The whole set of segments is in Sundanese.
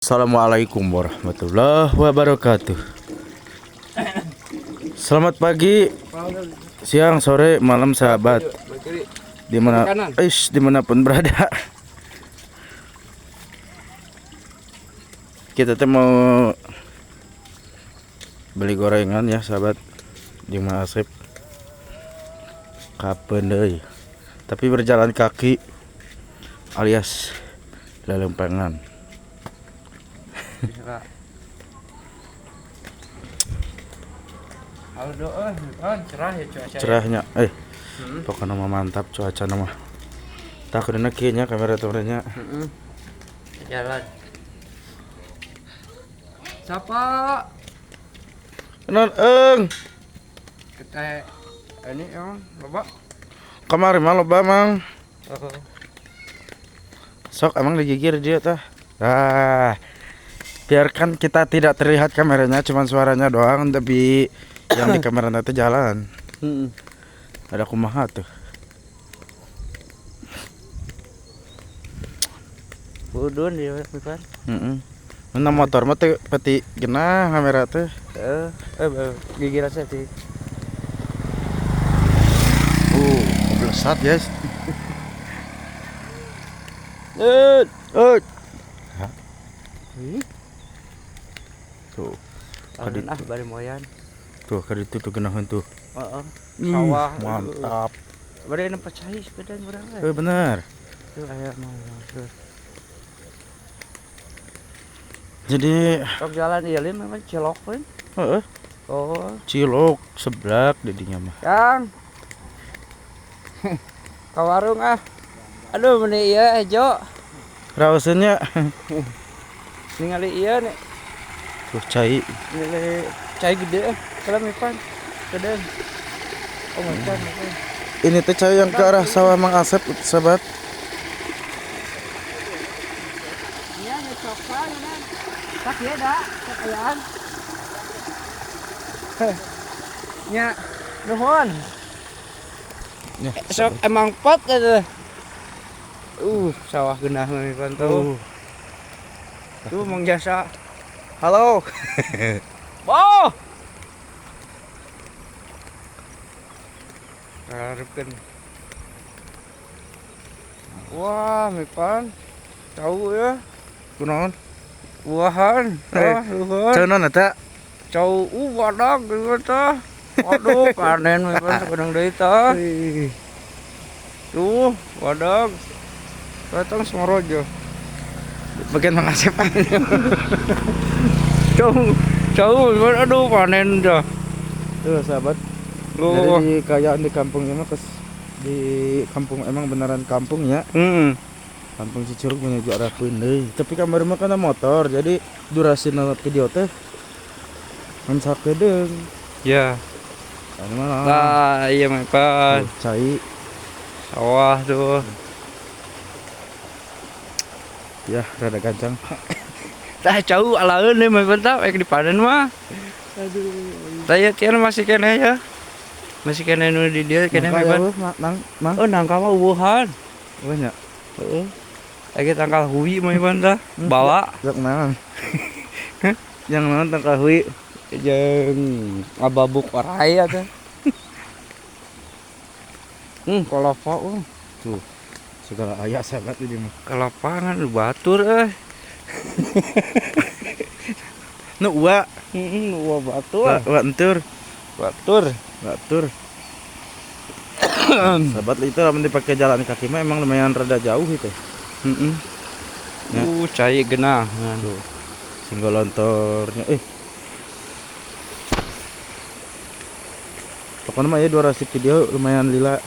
Assalamualaikum warahmatullahi wabarakatuh. Selamat pagi, siang, sore, malam sahabat. Di mana, dimanapun berada. Kita tuh mau beli gorengan ya sahabat di Mang Asep. Kapan deui? Tapi berjalan kaki alias lelempangan. Cerah ya cuaca. Cerahnya, pokoknya mah mantap cuaca nama. Tak kena kieu kamera turunnya. Jalan. Siapa? Non eng. Kita ini emang loba. Kemarin mah loba mang. Sok emang digigir dia tah. Ah. Biarkan kita tidak terlihat kameranya, cuman suaranya doang, tapi yang di kamera nanti jalan. Ada kumaha tuh. Budun ya, bukan? Mana motor mah teu peti genah kamera teh. Gigir aja sih. Keblesat guys. Tuh. Ah, bari moyan. Tuh, kali itu tuh genahan tuh. Heeh. Sawah mantap. Bari nempat cai sepeda urang we. Bener. Tuh aya mah. Jadi sok jalan ieu lin mah cilok we. Heeh. Oh, cilok seblak didinya mah. Kang. Ka warung ah. Aduh meni ieu ejo. Raoseunnya. Ningali ieu nih. Tuh cai. Ningali cai gede kalau mipan. Gede. Oh, macan. Ini teh cai yang ke arah sawah Mang Asep, sahabat. Iya, nyocokan nah. Tak ya da, ayaan. Nya, nuhun. Ya, sok emang pot eta. Sawah genah mah mipan tuh. Tuh Mang Jasa. Halo. Boh. Harapkan. Wah, mipan. Tahu ya. Kunaon? Buahan. Wah, Ceunan eta. Cau wadag gitu tah. Waduh, panen mipan sakedeung deui tah. Tuh, wadag. Datang semorojo. Bagian Mang Asep. Jauh, aduh panen dah. Tuh sahabat. Jadi kayak di kampungnya mah di kampung emang beneran kampung ya. Kampung Cicurug menuju arah Peundeuy. Tapi kamar mah kana motor, jadi durasi video teh ngan sakedeung. Ya. Lah, iya mah Pak. Cai sawah tuh. Ya, rada gancang. Tah jauh alaeun nih mah tah ek dipanen mah. Aduh. Tah tian masih keneh ya. Masih keneh nu di dieu keneh mah. Nang, mang. Oh, nangka mah uwuhan. Eueuh nya. Heeh. Age tangkal hui mah tah. Bala. Yang naon? Yang naon tangkal hui? Jeung ngababuk orai atuh. Kalapa Tuh. Segala aya sahabat di mah. Kalapangan batur euy. Nu ua, nu ua batur. Ua entur. Batur, batur. Sahabat itu lamun dipakai jalan kaki mah emang lumayan rada jauh itu. Heeh. Ya. Cai genah. Tuh. Singgol lontornya Pokoknya mah ya durasi video lumayan lila.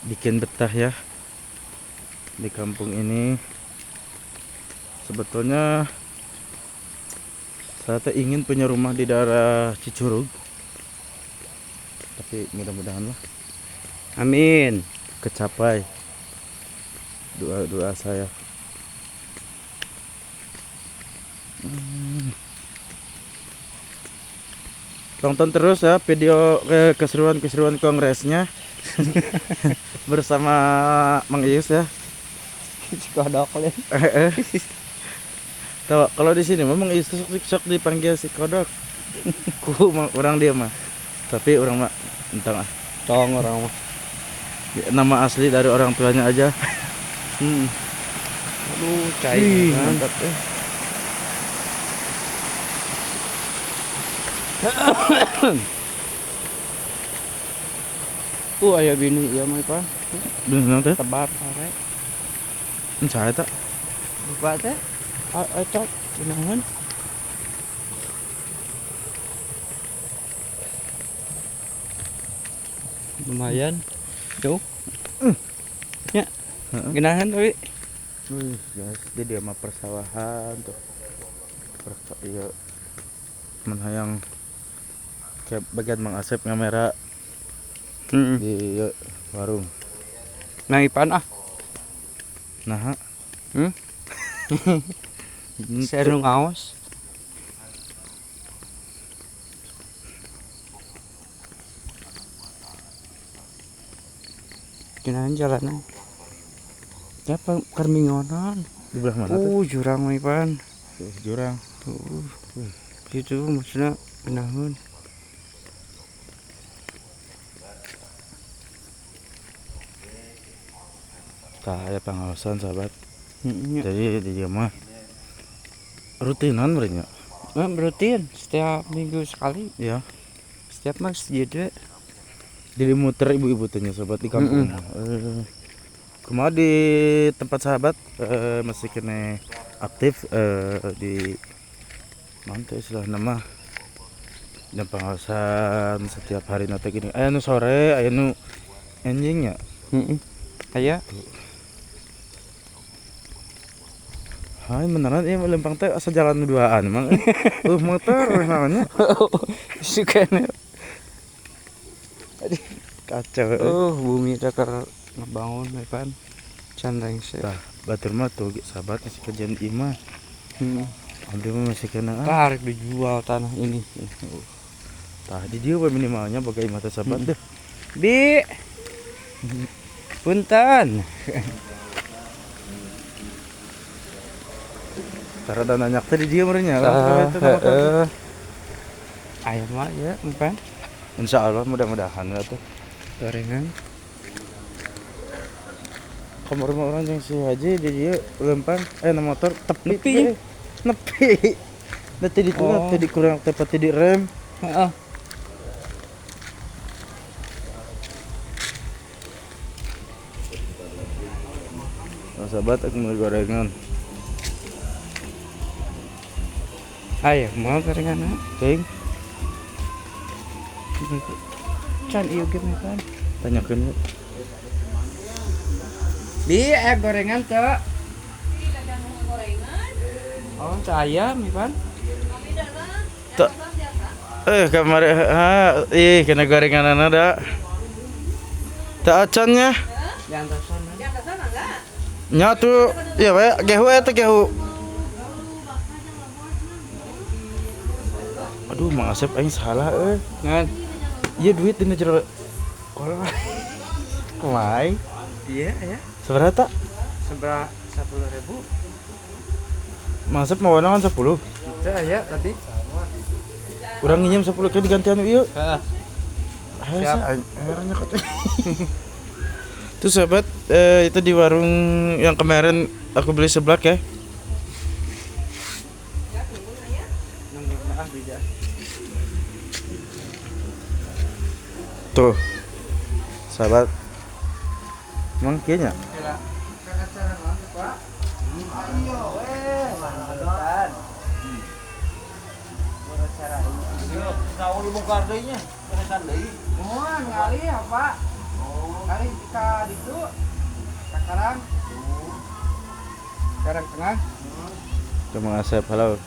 Bikin betah ya di kampung ini. Sebetulnya saya tuh ingin punya rumah di daerah Cicurug, tapi mudah-mudahan lah, amin, kecapai doa-doa saya. Tonton terus ya video keseruan-keseruan kongresnya bersama Mang Ius ya. Si kodok ya. Tahu kalau di sini mah Mang Ius tuh sok dipanggil si kodok. Ku orang dia mah. Tapi orang mah entah ah. Tong orang mah. Nama asli dari orang tuanya aja. Aduh, cai. Mantap eh. Aya bini ieu mah Pak. Bini naon teh? Tebar sare. Saha eta? Bapak teh. Eta kunaon? Lumayan. Jauh. Ya. Geunahan tapi. Wih, guys, dia mah persawahan tuh. Iya. Mun hayang kayak bagian Mang Asep ngamera di warung. Nah, Ipan ah. Nah. Serung aos. Gimana jalannya? Ya, kermingonan. Di belah mana tuh? Jurang Ipan. Jurang. Tuh. Itu maksudnya benahun. Tah aya pengawasan sahabat. Jadi di dieu mah rutinan berarti. Rutin setiap minggu sekali. Iya. Setiap masjid we. Jadi muter ibu-ibu teh nya sahabat di kampung. Kumaha di tempat sahabat masih kena aktif di mana istilah nama dan pengawasan setiap hari nanti gini. Aya nu sore, aya nu enjing nya. Aya. Hai beneran ieu lempang teh asa jalan duaan emang. Motor namanya. Sukane. Kacau. Bumi teh keur ngebangun Ipan. Can rengse. Tah, batur mah tuh sahabat masih kajian imah. Abdi mah masih kena. Tarik dijual tanah ini. Tah di dieu we minimalnya boga imah teh sahabat deh. Bi. Punten. Karena nanya teh di dieu meureun nya. Aya mah ya, empan. Insyaallah mudah-mudahan atuh. Gorengan. Kamar rumah orang yang si Haji di dieu lempang na motor tepi. Nepi. Nanti di tengah tadi kurang tepat di rem. Heeh. Nah, sahabat aku mau gorengan. Ayo mau gorengan ting. Can ieu ge kan. Tanyakeun. Bi gorengan teu? Oh, teu ayam Ipan. Teu. Kamari ha, ih kena gorenganana da. Teu acan nya. Nya tuh, iya we, gehu eta gehu. Aduh, Mang Asep aing salah euy. Ngan. Iya duit dina jero. Kolak. Kumaha? Iya, ya. Sabaraha tak? Sabaraha 10.000. Mang Asep mawana kan 10. Teu aya tadi. Urang nginjem 10 ke digantian ieu. Heeh. Siap. Akhirnya kata. Tuh sahabat, itu di warung yang kemarin aku beli seblak ya. Tuh, sahabat, emang kayaknya. Karang tengah. Cuma Asep, halo.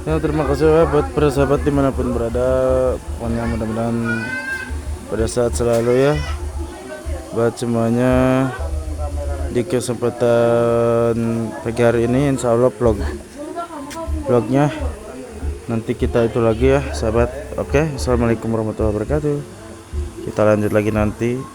Ya, terima kasih ya buat para sahabat dimanapun berada. Pokoknya mudah-mudahan pada saat selalu ya. Buat semuanya di kesempatan pagi hari ini, insya Allah vlognya nanti kita itu lagi ya sahabat. Oke, assalamualaikum warahmatullahi wabarakatuh. Kita lanjut lagi nanti.